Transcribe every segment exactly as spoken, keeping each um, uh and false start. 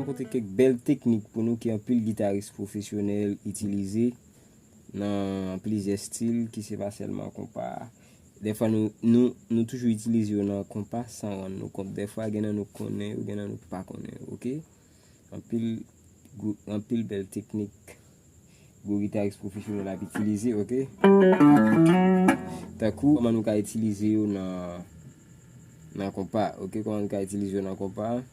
Montre kèk bèl teknik pou nou ke anpil gitaris pwofesyonèl itilize nan plizyè stil ki se pa sèlman konpa. Dèfwa nou, nou, nou toujou itilize yo nan konpa san rann nou kont. Dèfwa gen nan nou konnen yo, gen nan nou pa konnen yo, oke? Anpil gwo, anpil bèl teknik gwo gitaris pwofesyonèl ap itilize, oke? Tankou kòman nou ka itilize yo nan, nan konpa, oke? Kòman nou ka itilize yo nan konpa?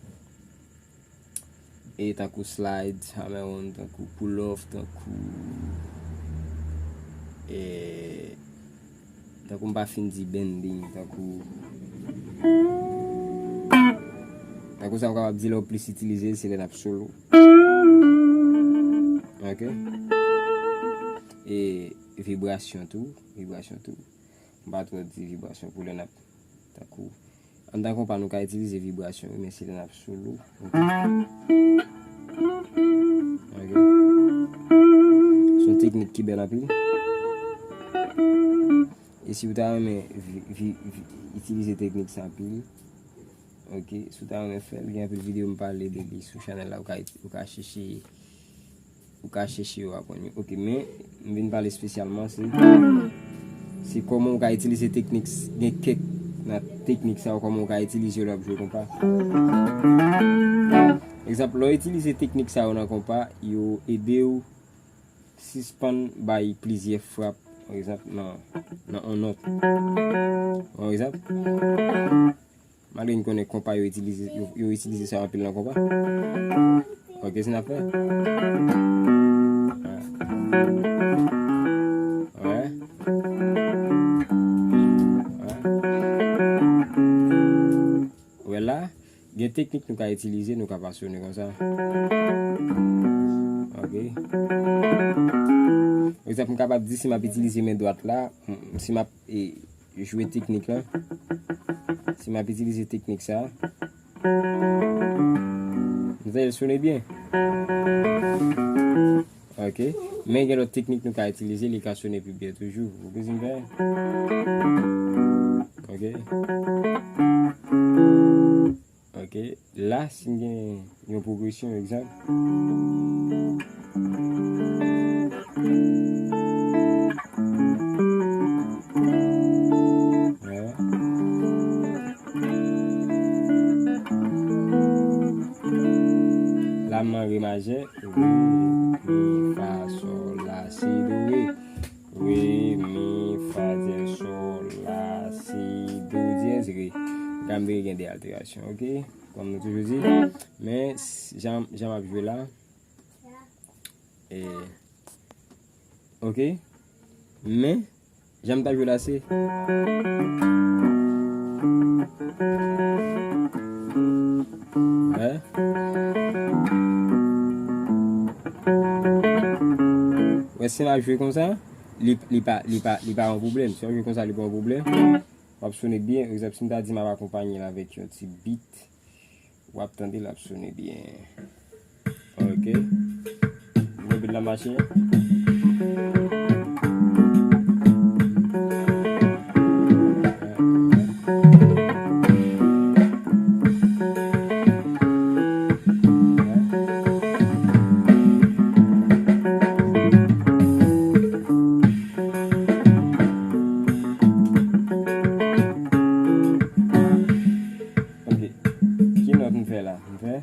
E tankou slide, hammer-on, tankou pull-off, tankou, e, tankou m pa fin di bending, tankou, tankou sa m kapab di lè w plis itilize l, se lè n ap solo. Oke? E vibrasyon tou, vibrasyon tou. M pa twò di vibrasyon pou lè n ap, tankou, anndan konpa nou ka itilize vibrasyon, wi, men se lè n ap solo. Oke? Oke? Se yon teknik ki bèl anpil. E si w ta renmen vi, vi, vi, itilize teknik sa anpil, oke, si w ta renmen fè l, gen anpil videyo m pale de li sou chanèl la, ou ka, ou ka chèche, ou ka chèche yo aprann yo. Oke, men m vin pale espesyalman se, se kòman ou ka itilize teknik, gen kèk nan teknik sa yo, kòman ou ka itilize yo lè w ap jwe konpa. Egzanp, lè w itilize teknik sa yo nan konpa, yo ede w sispann bay plizyè frap, pa egzanp, nan, nan yon nòt. Pa egzanp, malgre n konnen konpa yo itilize, yo, yo itilize sa anpil nan konpa. Oke, se n ap fè. Wè. Wè. Wè. Wè la, gen teknik nou ka itilize, nou ka pa sone konsa. Oke. Pa egzanp, m kapab di si m ap itilize men dwat la, m, si m ap, e, jwe teknik la, si m ap itilize teknik sa, m tande l sone byen. Oke. Men gen lòt teknik nou ka itilize, li ka sone pi byen toujou. Ou bezwen fè? Oke. Oke. La, si m gen yon pwogresyon, egzanp. Wè. La, m nan re majè. Re, mi, fa, sòl, la, si, do, re. Re, mi, fa dyèz, sòl, la, si, do dyèz, re. Gam de re gen de alterasyon, oke? Kòm nou toujou di. Men, s, jan, jan m ap jwe la. E, oke? Men, jan m t ap jwe la, se. Wè. Wè, si m ap jwe konsa, li, li pa, li pa, li pa yon pwoblèm. Si w ap jwe konsa, li pa yon pwoblèm. W ap sone byen. Egzanp, si m ta di m ap akonpanye l avèk yon ti beat, w ap tande l ap sone byen. Oke. Gwo beat la mache. Oke. Ki nòt m fè la? M fè.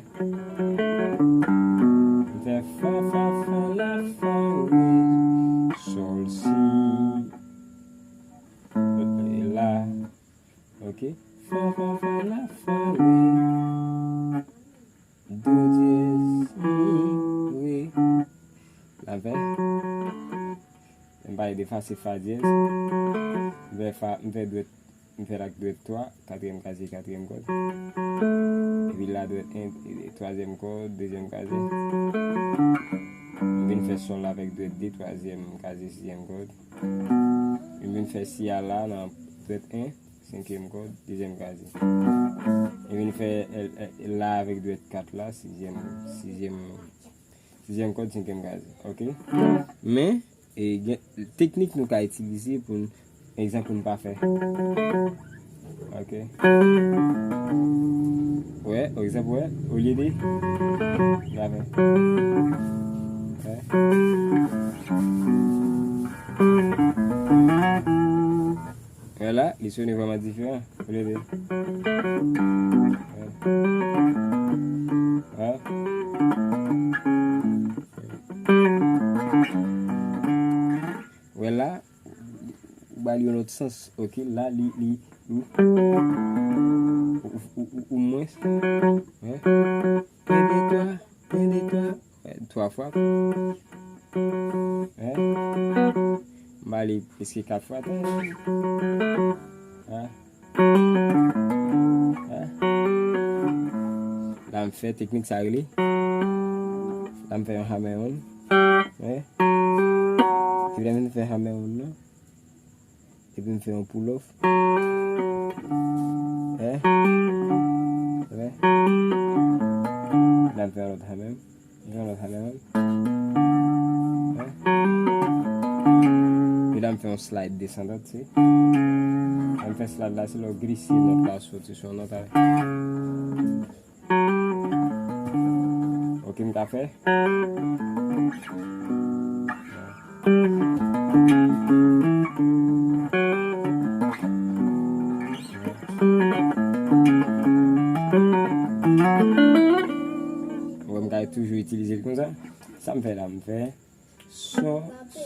M fè fa, fa, fa, la, fa, re, sòl, si, e la. Oke. Fa, fa, fa, la, fa, re, do dyèz, mi, re. La fè. M pale de fa, se fa dyèz. M fè fa, m fè dwèt, m fè l ak dwèt twa, katriyèm kazye, katriyèm kòd. Epi la dwèt en, e, twazyèm kòd, dezyèm kazye. M vin fè sòl avèk dwèt de, twazyèm kazye, sizyèm kòd. M vin fè si a la nan dwèt en, senkyèm kòd, dezyèm kazye. M vin fè, e, e, la avèk dwèt kat la, sizyèm, sizyèm, sizyèm kòd, senkyèm kazye. Oke? Men, e, gen teknik nou ka itilize pou n, egzanp, pou n pa fè. Oke? Wè, pa egzanp, wè, olye de, m ka fè, wè. Wè la, li sone vrèman diferan. Olye de, wè. Wè. Wè la, ou ba li yon lòt sans, ok? La, li, li, ou, ou, ou, ou, ou mwens. Wè. Un, deux, trois, un, deux, trois. Wè, twa fwa. Wè. M ba li prèske kat fwa. Wè. Wè. La, m fè teknik sa rele. La, m fè yon hammer-on. Wè. Epi lè m fè hammer-on nan, epi m fè yon pull-off. Wè. Wè. La, m fè yon lòt hammer. M fè yon lòt hammer-on. Wè. Epi la, m fè yon slide desandant, se. Lè m fè slide la, se lè w glise nòt la soti sou yon nòt. Ok, m ka fè. Ou wè, m ka toujou itilize l konsa. Sa m fè la, m fè sò,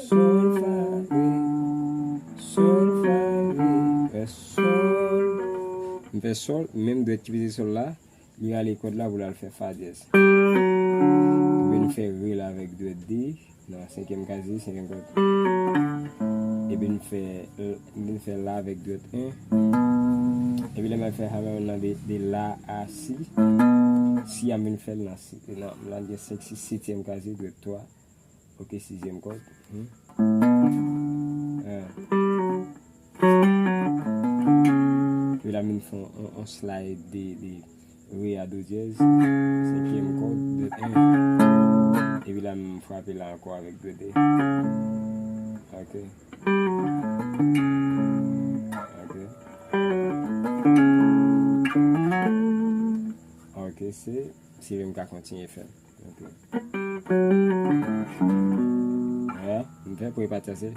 sòl, fa, re, sòl, fa, re, fè sòl. M fè sòl, menm dwèt ki peze sòl la, li rale kòd la pou l al fè fa dyèz. Epi n fè re la avèk dwèt de, nan senkyèm kazye, senkyèm kòd. Epi n fè, n fè la avèk dwèt en. Epi lè m al fè hammer nan de, de la a si, si a m vin fè l nan si, nan, nan gen senk, sis, setyèm kazye, dwèt twa. Ok, sizyèm kòd. Hmm. Ah. Epi la, m vin fè on, on, on slide de, de re a do dyèz. Senkyèm kòd, dwèt en. Epi la, m frape la ankò avèk dwèt de. Ok. Ok. Ok, se, se m ka kontinye fè. Ok. Wè, m fè premye pati a se.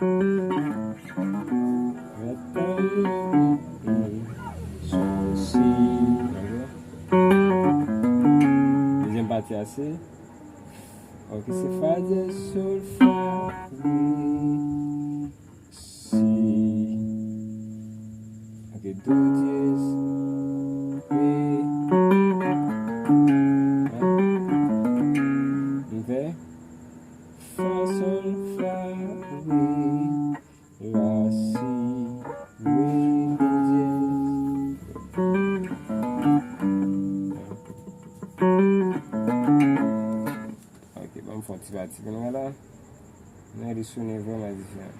Wè, tan, sol, si. Ok. Dezyèm pati a se. Ok, se fa dyèz, sol, fa, re. Si. Ok, do dyèz, re. M fè fa, sol, fa, re, la, si, re, do dyèz. Ok, ban m fè yon ti pati pou nou wè la. Men li sone vrèman diferan.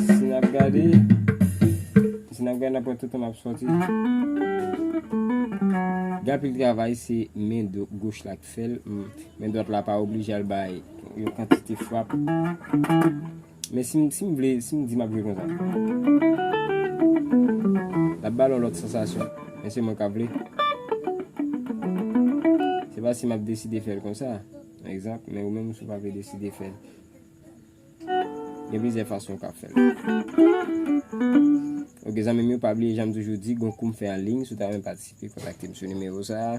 Si n ap gade, si n ap gade, n ap wè tout tan m ap sòti. Gen anpil travay, se men do-, goch la k fè l. M, men dwat la pa oblije al bay yon kantite frap. Men si m, si m vle, si m di m ap jwe konsa, l ap ba l yon lòt sansasyon. Men se mwen k ap vle. Se pa si m ap deside fè l konsa, pa egzanp, men ou menm si w pa vle deside fè l. Gen plizyè fason w ka fè l. Ok, zanmi m yo, pa bliye, jan m toujou di, gon kou m fè an liy, si w ta renmen patisipe, kontakte m sou nimewo sa a.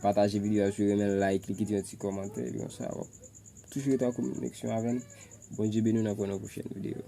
Pataje videyo a si w renmen l, like li, kite yon ti kòmantè, epi konsa, w ap Toujou rete an kominikasyon avè m. Bondye beni w, n ap wè nan pwochèn videyo.